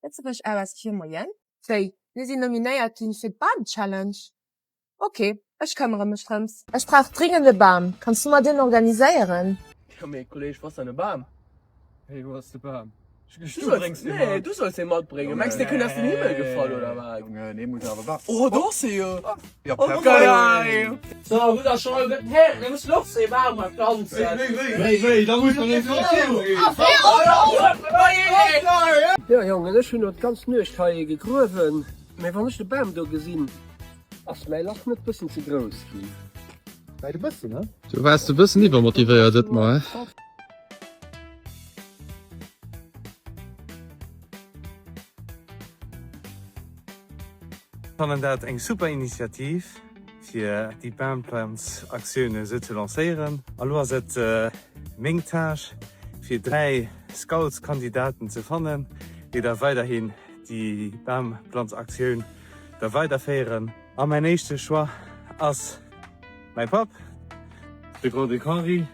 Lëtzebuerg Airways fir Moien. Wéi? Mir sinn nominéiert ginn fir d'Bam-Challenge? Ok, ech këmmere mech drëms. Ech brauch dringend e Bam, kanns du mer deen organiséieren? Jo mee Kolleg, wou ass dann e Bam? Hey, wou ass de Bam? Du solls, nee, du solls dee matbréngen. Mengs de, dee kënnt aus dem Himmel gefall oder wat? Junge, nee, muss awer Bam. Oh, do ass e jo! Ja, perfekt. Geil! So, gudder Scholl, gëtt Här, mir mussen och ee Bam hei planzen. Wéi, wéi, wéi, wéi, da muss man nees iwwer d'Thema ginn. Jo Jongen, ech hunn elo d'ganz Nuecht hei gegruewen, mee wann ech de Bam do gesinn, ass mäi Lach net bëssen ze grouss ginn? Vläit e bëssen, he? Du waars e bëssen iwwermotivéiert, Dietmar, he? Fannen dat eng super Initiativ fir déi Baamplanzaktioun esou ze lancéieren. A lo ass et meng Tâche fir 3 Scoutskandidaten ze fannen, déi da weiderhin déi Baamplanzaktioun da weiderféieren. A mäin éischte Choix ass mäi Papp, de Grand-Duc Henri.